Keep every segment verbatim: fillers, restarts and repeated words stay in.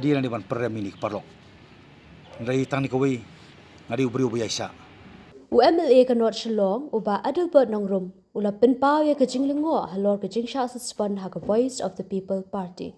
Dei lane ban pyrem ïa kine ki paralok. Hynrei tang kane kawei, nga dei u briew ba ïaishah. U M L A ka North Shillong, u Bah Adelbert Nongrum, u la pynpaw ïa ka jinglyngngoh halor ka jingshah suspend ha ka Voice of the People Party.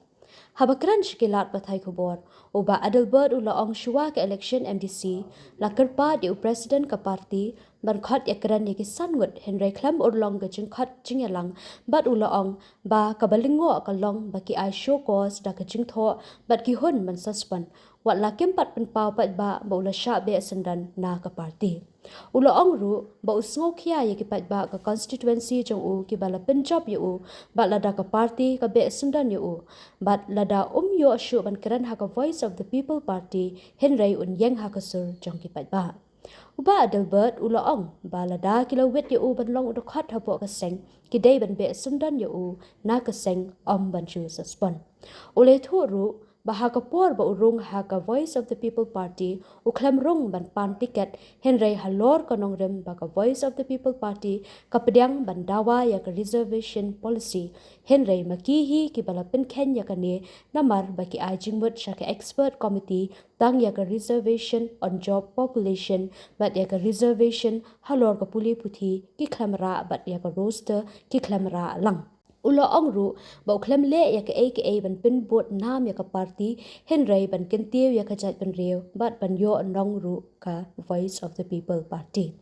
Haba kren sha ki lad pathai khubor, u Bah Adelbert u la ong shuwa ka election M D C, la kyrpad ïa u president ka party ban khot ïakren ïa ki san ngut, hynrei khlem urlong ka jingkhot jingïalang, bad u la ong ba kaba lyngngoh ka long ba ki ai show cause da ka jingthoh bad ki hun ban suspend, wat la kim pat pynpaw paidbah ba u la shah beh syndon na ka party. U la ong ruh ba u sngewkhia ïa ki paidbah ka constituency jong u kiba la pynjop ïa u, bad lada ka party ka beh syndon ïa u, bad lada um ïoh shuh ban kren ha ka Voice of the People Party, hynrei un ïeng ha ka sur jong ki paidbah. U Bah Adelbert u la ong ba lada ki la wit ïa u ban long u dkhot hapoh ka seng, ki dei ban beh syndon ïa u na ka seng, ym ban shu suspend. U la ïathuh ruh ba ha ka por ba u rung ha ka Voice of the People Party, u khlem rung ban pan tiket, hynrei halor ka nongrim ba ka Voice of the People Party ka pdiang ban dawa ïa ka reservation policy, hynrei ma ki hi kiba la pynkheiñ ïa kane, namar ba ki ai jingmut sha ka expert committee tang ïa ka reservation on job population bad ïa ka reservation halor ka pule puthi ki khlem rah bad ïa ka roster ki khlem rah lang. U la ong ruh ba u khlem leh ïa kaei kaei ban pynbud nam ïa ka party, hynrei ban kyntiew ïa ka jaitbynriew bad ban ïoh nong ruh ka Voice of the People Party.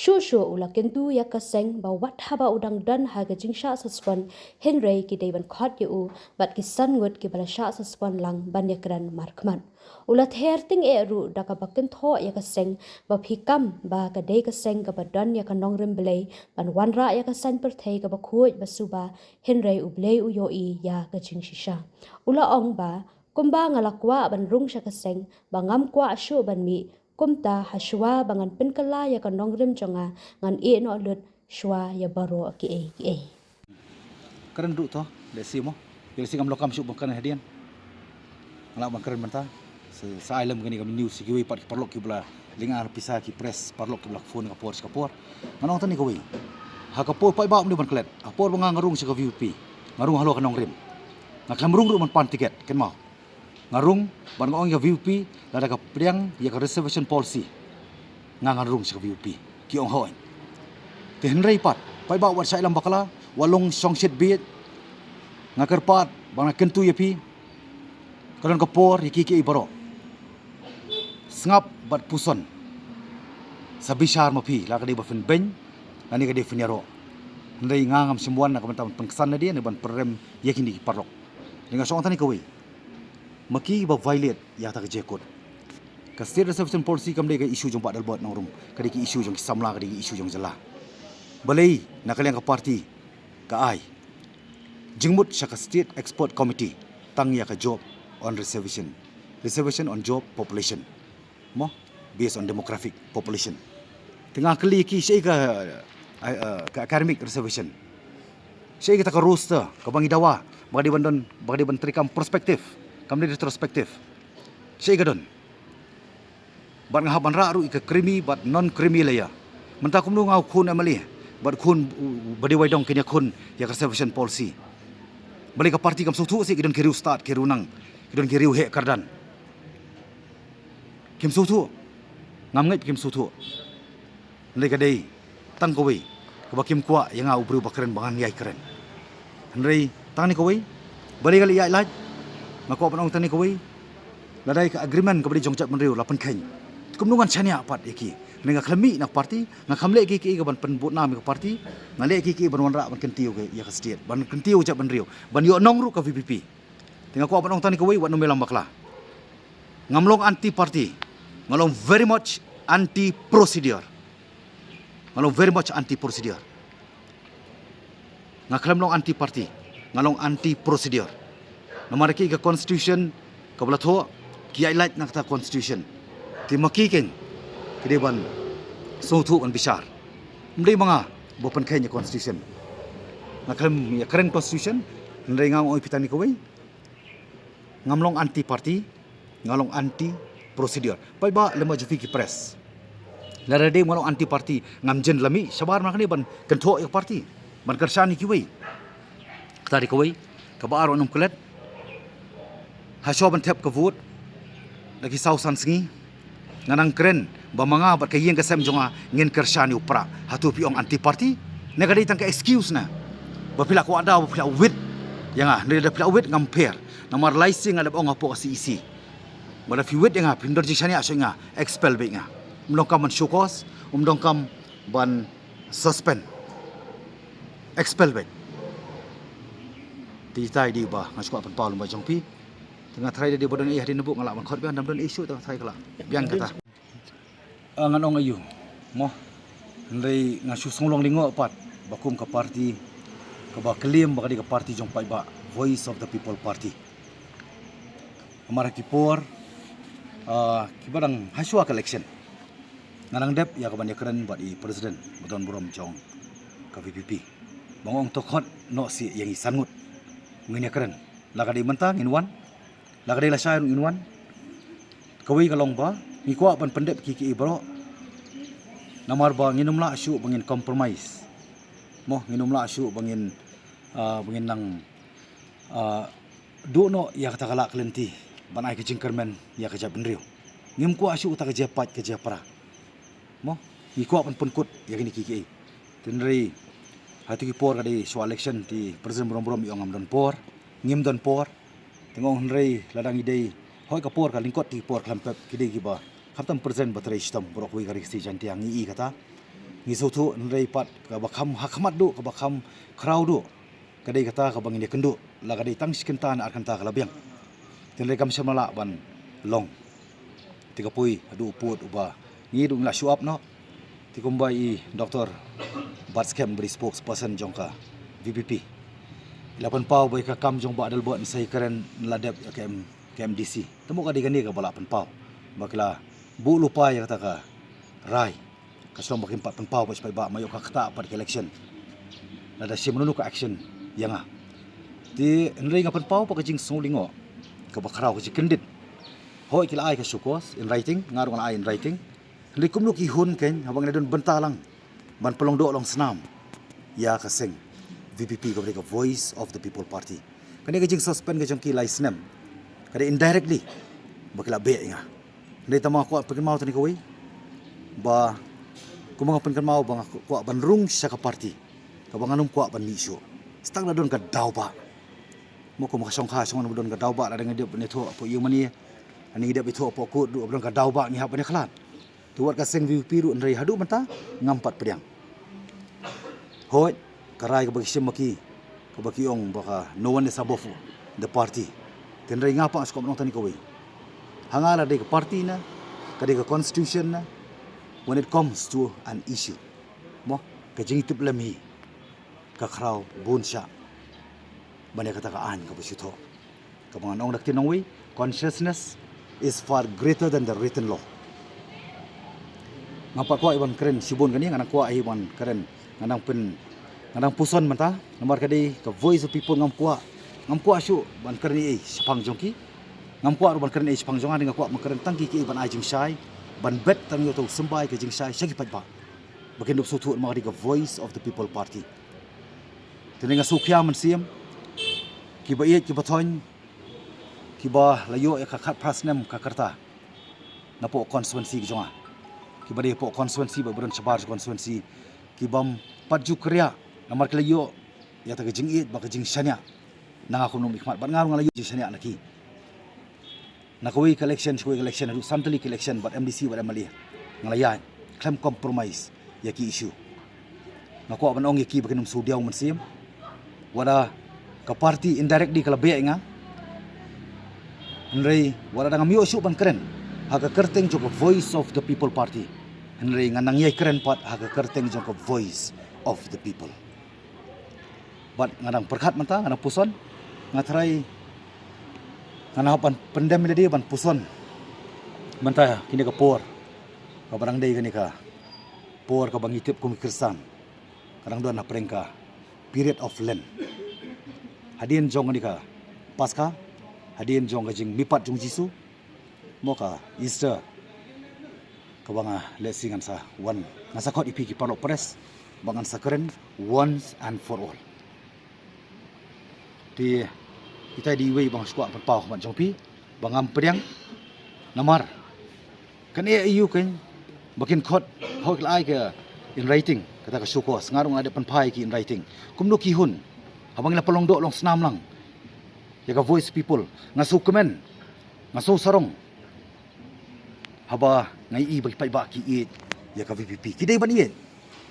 Shuh shuh u la kyntu ïa ka seng ba wat haba u dang don ha ka jingshah suspend, hynrei ki dei ban khot ïa u bad ki san ngut kiba la shah suspend lang ban ïakren markhmat. U la ther tyngeh ruh da kaba kynthoh ïa ka seng ba phi kam ba ka dei ka seng kaba don ïa ka nongrim Blei ban wanrah ïa ka saiñ pyrthei kaba khuid ba suba, hynrei U Blei u ïohi ïa ka jingshisha. U la ong ba kumba nga la kwah ban rung sha ka seng ba ngam kwah shuh ban mih, kumta ha shuwa ba ngan pynkylla ïa ka nongrim jong nga, ngan ïeh noh lut shuwa ïa baroh kiei kiei. Kren ruh to, lehse mo. Lehse ngam lah kam shuh ban kren hadien. Nga lah ban kren mynta. Sa, sa ai lem kane ka news ïa kiwei pat ki paralok kiba la lyngngoh pisa, ki press paralok kiba la phone ka por sha ka por. Ngan ong tang kane kawei. Ha ka por paidbah ym dei ban klet. Ha ka por ba nga nga rung sha ka V P P, nga rung halor ka nongrim. Nga khlem rung ruh ban pan tiket, kynmaw. Nga rung, bad nga ong ïa ka V P P, lada ka pdiang ïa ka reservation policy, nga ngan rung sha ka V P P, ki ong hooid. Te hynrei pat, paidbah wat shah ïalam bakla, wat long shongshit bieit. Nga kyrpad bad nga kyntu ïa phi, ka don ka por ïa kiei kiei baroh. Sngap bad puson. Sa bishar ma phi, la ka dei ba phin beiñ, lane ka dei phin ïaroh. Hynrei nga ngam shym wan na ka bynta ban pynksan nadien ne ban pyrem ïa kine ki paralok. Hynrei nga shong tang kane kawei. Ma ki ba violate ïa kata ka jingkut. Ka State Reservation Policy kam dei ka issue jong Bah Adelbert Nongrum, ka dei ka issue jong ki samla, ka dei ka issue jong jylla. Balei na ka liang ka party ka ai jingmut sha ka State Expert Committee tang ïa ka job on reservation, reservation on job population, mo, based on demographic population. Te nga kylli ki, shaei ka, eh, eh, ka academic reservation? Shaei kata ka roster kaba ngi dawa, ba ka dei ban don, ba ka dei ban treikam prospective, kam dei retrospective? Shaei ka don? Bad nga hap ban rah ruh ïa ka creamy bad non creamy layer. Mynta kumno nga u khun M L A bad khun, uh, ba dei wai dong kin ïakhun ïa ka reservation policy? Balei ka party kam sngewthuh seh ki don ki riewstad, ki riewnang, ki don ki riewheh kyrdan? Kim sngewthuh. Ngam ngeit kim sngewthuh. Hynrei ka dei tang kawei kaba kim kwah ïa nga u briew ba kren ba ngan ïai kren. Hynrei tang kane kawei, balei ka la ïaid lait? Nga kwah ban ong tang kane kawei. Lada ka agreement kaba dei jong jaitbynriew la pynkheiñ, kumno ngan shaniah pat ïa ki? Hynrei nga khlem mih na ka party, nga khlem leh kiei kiei kaban pynbud nam ïa ka party. Nga leh kiei kiei ban wanrah ban kyntiew ïa ka state, ban kyntiew jaitbynriew, ban ïoh nong ruh ka V P P. Te nga kwah ban ong tang kane kawei, wat nym ïalam bakla. Ngam long anti party. Nga long very much anti procedure. Nga long very much anti procedure. Nga khlem long anti party. Nga long anti procedure. Namar ki ka constitution kaba la thoh, ki ïaid lait na kata constitution. Te ma ki keiñ ki dei ban sngewthuh ban bishar. Ym dei ma nga ba pynkheiñ ïa constitution. Nga khlem ïa kren constitution. Hynrei nga ong ïa phi tang kane kawei. Ngam long anti party, nga long anti procedure. Paidbah lem bad jong phi ki press. Lada dei nga long anti party, ngam jin la mih shabar na kane ban kynthoh ïa ka party, ban kyrshan ïa kiwei. Kata dei kawei, kaba ar wat nym klet. Ha shuwa ban thep ka vote da ki saw san sngi, nga nang kren ba ma nga bad ka ïing ka sem jong nga ngin kyrshan ïa u prah. Hato phi ong anti party? Ne ka dei tang ka excuse ne ba phi la kwah daw ba phi la wit ïa nga. Hynrei da phi la wit ngam pher. Namar lai sien nga la ong hapoh ka C E C ba da phi wit ïa nga phim don jingshaniah shuh ïa nga, expel beit nga. Um donkam ban show cause, um donkam ban suspend, expel beit. Te itai dei ba nga shu kwah pynpaw lem bad jong phi. Te nga tharai da dei ba don ei hadien na buk nga lah ban khot biang, dam don ei shuh te nga tharai ka lah biang kata. Ah, ngan ong aiu mo. Hynrei nga shu sngewlong lyngngoh pat ba kum ka party kaba claim ba ka dei ka party jong paidbah, Voice of the People Party. Namar ha ki por, ah, kiba dang ha shuwa ka election, nga dang dep ïa ka ban ïakren bad i president ba don burom jong ka V P P ba nga ong to khot noh seh ïa ngi san ngut, ngin ïakren. La ka dei mynta ngin wan, la ka dei lashai ruh ngin wan. Kawei ka long ba ngi kwah ban pyndep kiei kiei baroh. Namar ba ngin ym lah shuh ba ngin compromise mo, ngin ym lah shuh ba ngin, ah, ba ngin nang, ah, duh noh ïa kata ka lah ka lynti ban ai ka jingkyrmen ïa ka jaitbynriew. Ngim kwah shuh kata ka jia pait ka jia pra mo. Ngi kwah ban pynkut ïa kine kiei kiei. Te hynrei ha tu ki por ka dei shuwa election, te president burom burom i ong ngam don por, ngim don por. Te nga ong hynrei lada ngi dei, hoi ka por ka lyngkot, te ki por khlem pep ki dei kiba khamtam president ba trei shitom baroh kawei ka Ri Khasi Jaiñtia, ngi i kata. Ngi sngewthuh, hynrei pat kaba kham ha khmat duh, kaba kham khraw duh, ka dei kata kaba ngin ïakynduh, la ka dei tang shi kynta ne ar kynta ka la biang. Te hynrei kam shym la lah ban long. Te ka poi haduh u pud uba ngi duh ngi la shu ap noh. Te kumba i Doctor Batskhem ba dei spokesperson jong ka V P P i la pynpaw ba ïa ka kam jong Bah Adelbert Nsei Karen la dep ïa ka M, ka M D C. Te mo ka dei kane kaba la pynpaw ba ki la buh lypa ïa kata ka rai. Ka shu long ba kim pat pynpaw ba shu paidbah, ma ïoh ka ktah pat ka election. Lada shim mano mano ka action ïa nga. Te hynrei nga pynpaw pat ka jingsngew lyngngoh kaba khraw, ka jingkyndit. Hoi ki la ai ka show cause in writing, nga ruh nga la ai in writing. Hynrei kumno ki hun kein haba ngi la don bynta lang ban pynlong doh long snam ïa ka seng V P P kaba dei ka Voice of the People Party. Kane ka jingsuspend ka jong ki lai snem ka dei indirectly ba ki la beh ïa nga. Hynrei tang ba nga kwah pynkynmaw tang kawei ba kumba nga pynkynmaw ba nga kwah ban rung sha ka party kaba ngan ym kwah ban mih shuh. Stad la don ka daw ba mo, kumba ka shongkha shongkha ba don ka daw ba, lada ngi dep ban ïathuh hapoh ïing mane, lada ngi dep ïathuh hapoh kut ruh ba don ka daw ba ngi hap ban ïakhlad. Te wat ka seng V P P ruh hynrei haduh mynta ngam pat pdiang. Hooid, ka rai kaba ki shim ma ki, kaba ki ong ba ka no one is above the party. Te hynrei nga pat nga sngewbha ban ong tang kawei. Ha nga la dei ka party ne ka dei ka constitution ne, when it comes to an issue mo, ka jingïatiplem hi ka khraw bun shah ban ïa kata ka aiñ kaba shu thoh. Kaba ngan ong da ka ktien nongwei, consciousness is far greater than the written law. Ngam pat kwah ban kren shibun kane, nga dang kwah hi ban kren, nga dang pyn, nga dang puson mynta namar ka dei ka Voice of People. Ngam kwah, ngam kwah shuh ban kren ei ei shaphang jong ki. Ngam kwah ruh ban kren ei shaphang jong nga, nga kwah ban kren tang kiei kiei ban ai jingshai, ban bet tang ïa uto u symbai ka jingshai sha ki paidbah ba kin dup sngewthuh namar ka dei ka Voice of the People Party. Te nga sngewkhia mynsiem kiba ïeit kiba thoiñ kiba la ïoh ïa ka khatphra snem ka rta napoh constituency ka jong nga, kiba dei hapoh constituency bad ba don shabar constituency, kibym pat ju kyrïah namar ki la ïoh ïa kata ka jingïeit bad ka jingshaniah na nga kum u nongmihkhmat, bad nga ruh nga la ïoh jingshaniah na ki. Na kawei ka election sha kawei ka election, haduh san tylli ka election bad M D C bad M L A, nga la ïaid khlem compromise ïa ki issue. Nga kwah ban ong ïa ki ba kin ym shu diaw mynsiem. Wat la ka party indirectly ka la beh ïa nga, hynrei wat la dang ngam ïoh shuh ban kren ha ka kyrteng jong ka Voice of the People Party, hynrei ngan nang ïai kren pat ha ka kyrteng jong ka Voice of the People. Bad nga dang pyrkhat mynta, nga dang puson, nga tharai nga nang hap ban pyndem ïa lade ban puson mynta kine ka por kaba dang dei kane ka por kaba ngi tip kum ki Khristan ka dang don hapdeng ka period of Lent. Hadien jong kane ka Paskha, hadien jong ka jingmihpat jong u Jisu, mo ka Easter, kaba nga lehse ngan sa wan, ngan sa khot ïa phi ki paralok press ba ngan sa kren once and for all. Te itai dei iwei ba nga sngewkwah pynpaw ha khmat jong phi. ba ngam pdiang. Namar kane aiu kein ba kin khot, hok la ai ka in writing, kata ka show cause, nga ruh nga dep pynphai ki in writing. Kumno ki hun, haba ngi la pynlong doh long snam lang ïa ka voice people, nga shu kmen, nga shu sarong haba nga i ba ki paidbah ki ïeit ïa ka VPP. Ki dei ban ïeit.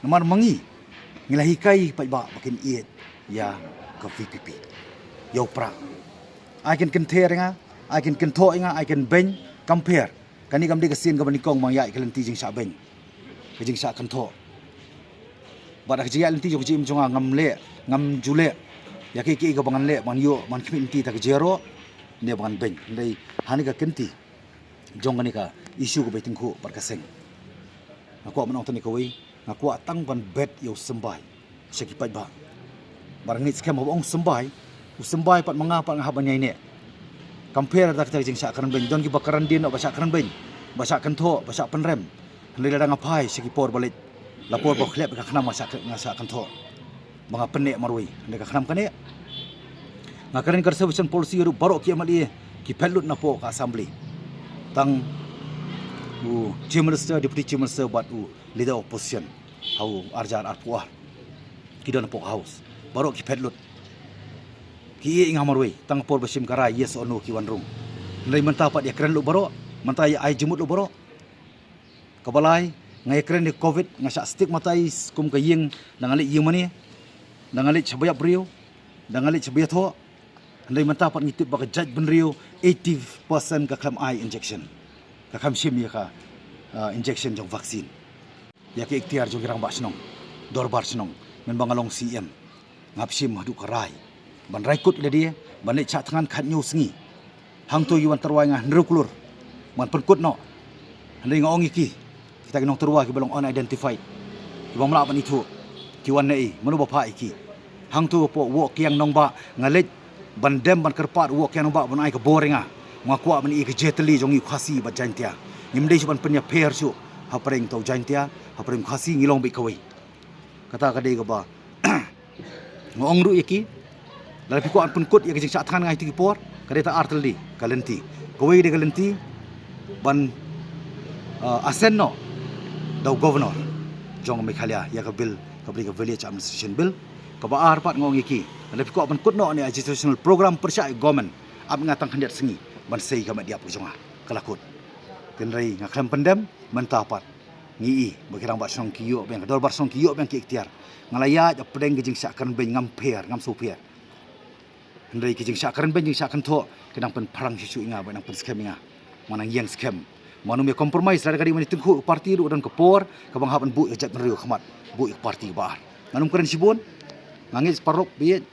Namar ma ngi, ngi la hikai paidbah ba kin ïeit ïa ka VPP. Ïa u Prah, ai kin kynther ïa nga, ai kin kynthoh ïa nga, ai kin beiñ. Compare, kane kam dei ka sien kaba nyngkong ba nga ïaid ka lynti jingshah beiñ, ka jingshah kynthoh. Bad ha ka jingïaid lynti jong ka jingim jong nga, ngam leh, ngam ju leh ïa kiei kiei kaba ngan leh ban ïoh ban khmih lynti, ta ka jingïaroh ne ba ngan beiñ. Hynrei ha kane ka kynti jong kane ka issue kaba i tyngkhuh bad ka seng, nga kwah ban ong tang ïa kawei, nga kwah tang ban bet ïa u symbai sha ki paidbah. Bad nga ngeit skhem haba ong symbai, u symbai pat ma nga pat nga hap ban ïaineh. Compare da kata ka jingshah kren beiñ, don kiba kren dien noh ba shah kren beiñ, ba shah kynthoh, ba shah pynrem. Hynrei lada nga phai sha ki por ba leit, la por ba khlep ka khnam nga shah, nga shah kynthoh ba nga pynneh marwei. Hynrei ka khnam kane, nga kren conservation policy ruh, baroh ki MLA ki phet lut napoh ka assembly. Tang u Chief Minister, Deputy Chief Minister bad u Leader Opposition ha u arhajar arphew ar, ki don napoh ka House. Baroh ki phet lut. Ki ïeh ïa nga marwei, tang por ba shim ka rai yes or no ki wan rung. Hynrei mynta pat ïakren lut baroh, mynta ïa ai jingmut lut baroh. Kaba lai, nga ïakren ïa ka Covid, nga shah stigmatize kum ka ïing, da nga leit ïing mane, da nga leit sha ba ïap briew, da nga leit sha ba ïathoh. Hynrei mynta pat ngi tip ba ka jaitbynriew eighty percent ka khlem ai injection, ka khlem shim ïa ka, ah, injection jong vaccine. Ïa ka iktiar jong ki rangbah shnong, dorbar shnong, mynba nga long CEM, nga hap shim haduh ka rai ban rai kut lade ban leit shah thngan khathynñiew sngi. Hangto ki wan tyrwa ïa nga hynriew klur ban pynkut noh. Hynrei nga ong ïa ki, kita ki nongtyrwa kiba long unidentified, kiba ym lah ban ithuh, ki wan naei, mano ba phah ïa ki? Hangto hapoh Woh Kiang Nongbah nga leit ban dem ban kyrpad Woh Kiang Nongbah ban ai ka bor ïa nga. Nga kwah ban ïoh ïa ka jait tylli jong ngi u Khasi bad Jaintia. Ngim dei shuh ban pynïapher shuh hapdeng uta u Jaintia, hapdeng u Khasi, ngi long beit kawei. Kata ka dei kaba nga ong ruh ïa ki, lada phi kwah ban pynkut ïa ka jingshah thngan nga ha kito ki por, ka dei ta ar tylli ka lynti. Kawei ka dei ka lynti ban, ah, assent noh da u Governor jong Meghalaya ïa ka bill kaba dei ka Village Administration Bill. Kaba ar pat nga ong ïa ki, lada phi kwah ban kut noh ïa une u agitation program pyrshah ïa u government, ap ïa nga tang khyndiat sngi ban sei ïa ka met ïap ka jong nga, ka la kut. Hynrei nga khlem pyndem, mynta pat ngi i ba ki rangbah shnong ki ïoh biang, ka dorbar shnong ki ïoh biang ki iktiar. Nga la ïaid hapdeng ka jingshah kren beiñ, ngam pher, ngam shu pher. Hynrei ka jingshah kren beiñ, jingshah kynthoh, ka nang pynphrang shuh shuh ïa nga, ba nang pynskhem ïa nga. Nga nang ïeng skhem, ngam ïa compromise. Lada ka dei ban ïa tyngkhuh ka party ruh, don ka por kaba nga hap ban buh ïa ka jaitbynriew ha khmat, buh ïa ka party kaba ar. Ngan ym kren shibun. Nga ngeit paralok ba ïeit,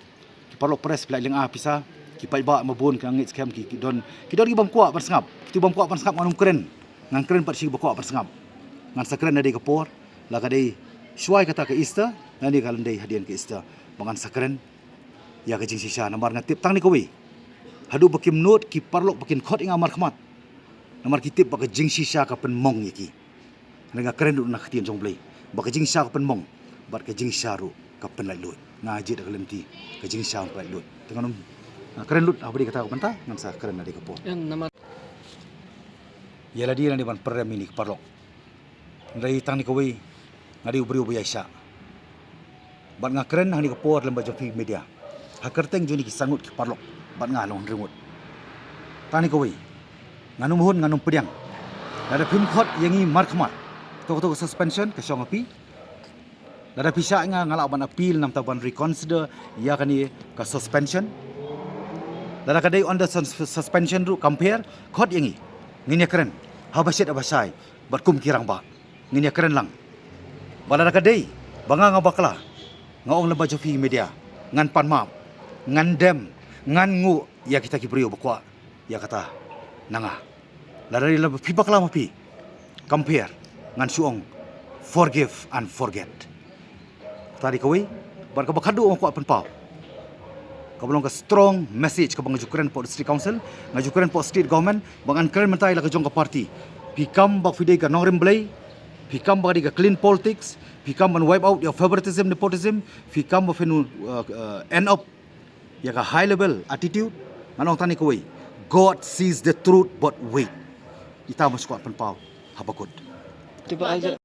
ki paralok press, phi la lyngngoh pisa, ki paidbah ma bun, nga ngeit skhem ki, ki don, ki don ki bym kwah ban sngap. Kito bym kwah ban sngap ngan ym kren. Ngan kren pat sha kiba kwah ban sngap. Ngan sa kren ha kane ka por, la ka dei shuwa ïa kata ka Easter, lane ka la dei hadien ka Easter, ba ngan sa kren ïa ka jingshisha. Namar nga tip tang ïa kawei, haduh ba kim nud ki paralok ba kin khot ïa nga markhmat, namar ki tip ba ka jingshisha ka pynmong ïa ki. Nga kren ruh na ka ktien jong U Blei ba ka jingshisha ka pynmong bad ka jingshisha ruh ka pynlait luid. Nga jied da ka lynti ka jingshisha ka pynlait luid. Te ngan ym, nga kren lut ha ba dei kata ka bynta, ngan sa kren ha kane ka por. Ïa lade lane ban pynrem ïa kine ki paralok. Hynrei tang ïa kawei, nga dei u briew ba ïaishah. Bad nga kren ha kane ka por lem bad jong phi media, ha kyrteng jong kine ki san ngut ki paralok, bad nga long hynriew ngut. Tang ïa kawei, ngan ym hun, ngan ym pdiang. Lada phim khot ïa ngi markhmat, to, to ka suspension ka shong ha phi. Lada phi shah ïa nga, nga lah ban appeal namar ban reconsider ïa kane ka suspension. Lada ka dei under sus-, suspension ruh, compare, khot ïa ngi, ngin ïa kren ha ba shet ha ba shai bad kum ki rangbah. Ngin ïa kren lang. Bad lada ka dei ba nga nga bakla, nga ong lem bad jong phi media, ngan pan map, ngan dem, ngan nguh ïa kita ki briew ba kwah ïa kata na nga. Lada dei lem phi bakla ma phi, compare, ngan shu ong forgive and forget. Kata dei kawei. Bad kaba khatduh nga kwah pynpaw, kaba long ka strong message kaba nga ju kren hapoh District Council, nga ju kren hapoh State Government, ba ngan kren mynta ïa la ka jong ka party. Phi kam ba phi dei ka nongrim Blei, phi kam ba ka dei ka clean politics, phi kam ban wipe out ïa ka favoritism, nepotism, phi kam ba phin, uh, uh, end up ïa ka high level attitude. Ngan ong tang ïa kawei, God sees the truth but wait. Ita ma skwat pynpaw haba kut.